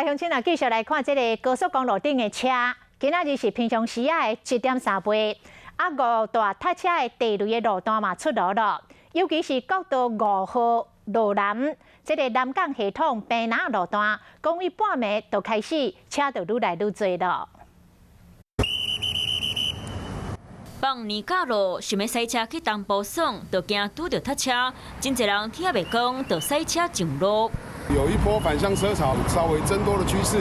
鄉親啊，繼續來看這个高速公路頂的車，今仔日是平常時仔的1.3倍。啊，五大塞車的地雷的路段嘛出爐囉，尤其是國道5號羅南這个南港系統平南路段，講伊半暝就開始車就愈來愈濟囉。放年假囉，想欲駛車去東部耍，就驚拄著塞車，真濟人天猶未光就駛車上路。有一波返鄉車潮稍微增多的趨勢，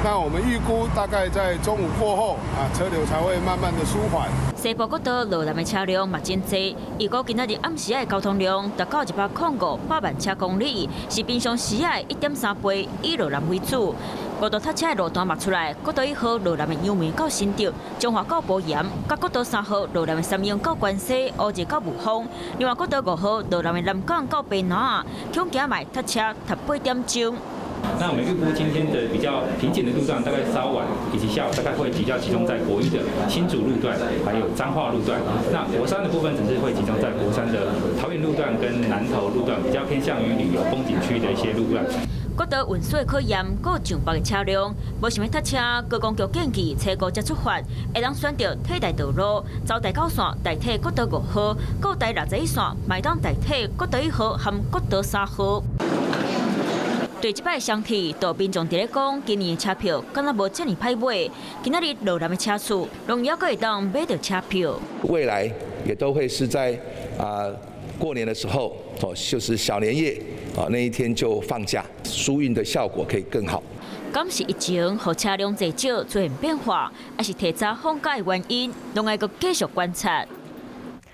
那我們預估大概在中午過後啊，車流才會慢慢的舒緩。西部國道羅南的車輛嘛真濟，預估今仔日暗時的交通量達到105.5百萬車公里，是平常時的1.3倍，以羅南為主。五大塞車的路段嘛出來，國道1號羅南的楊梅到新竹，彰化到埔鹽，佮國道3號羅南的三鶯到關西，烏日到霧峰。另外國道5號羅南的南港到白湳，恐驚嘛塞車達8點鐘。那我們預估今天的比較瓶頸的路段，大概稍晚以及下午大概會比較集中在國一的新竹路段，還有彰化路段。那國三的部分，只是會集中在國三的桃園路段跟南投路段，比較偏向於旅遊風景區的一些路段。國道運輸的考驗，閣上百个車輛，無想欲塞車，高公局建議初五才出發，會當選擇替代道路，走台九線代替國道5號，閣台61線，嘛會當代替國道1號和國道3號。對這擺雙鐵，就民眾佇咧講，今年的車票敢若無遮爾歹買。今仔日羅南的車次，攏猶閣會當買著車票。未來也都會是在啊過年的時候，哦，就是小年夜啊那一天就放假，疏運的效果可以更好。敢是疫情，予車輛濟少出現變化，抑是提早放假的原因，攏愛閣繼續觀察。